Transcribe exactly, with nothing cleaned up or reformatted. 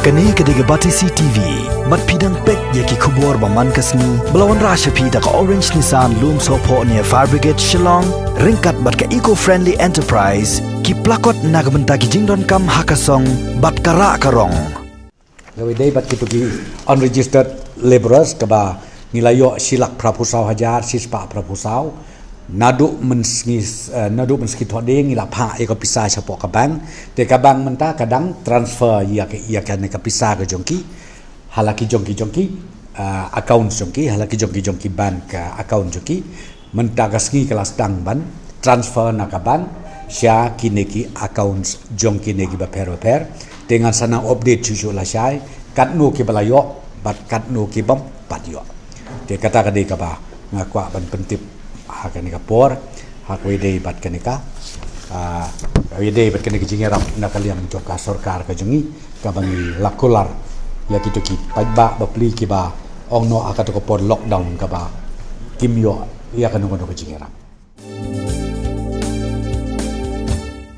Kane ka dei ka Batesi T V, bad phi dang peit ïa ki khubor ba man ka sngi, ba la wanrah sha phi da ka Orange Nissan Lumsohphoh near Fire Brigade Shillong, ryngkat bad ka Eco Friendly Enterprise, ki plakot na ka bynta ki jingdonkam ha ka song, bad ka rah ka rong. Kawei dei bad kito ki unregistered labourers kaba ngi la ïoh shi lak phra phew saw hajar shi spah phra phew saw. Naduh mynsngi, eh, naduh mynsngi Thohdieng ngi la phah ïa ka pisa shapoh ka bank. Te ka bank mynta ka dang transfer ïa ka, ïa kane ka pisa ka jong ki ha la ki jong ki jong ki, eh, account jong ki, ha la ki jong ki jong ki bank, eh, account jong ki. Mynta ka sngi ka la sdang ban transfer na ka bank sha kine ki accounts jong kine ki bapher bapher. Te ngan sa nang update shuh shuh lashai katno ki ba la ïoh bad katno ki bym pat ïoh. Te kata ka dei kaba nga kwah ban pyntip ha kane ka por, ha kawei dei bad kane ka, ah, kawei dei bad kane ka jingïarap na ka liang jong ka sorkar ka jong ngi, kaba ngi la kular ïa kito ki paidbah bapli kiba ong noh ha kato ka por lockdown kaba kim ïoh ïa kano kano ka jingïarap.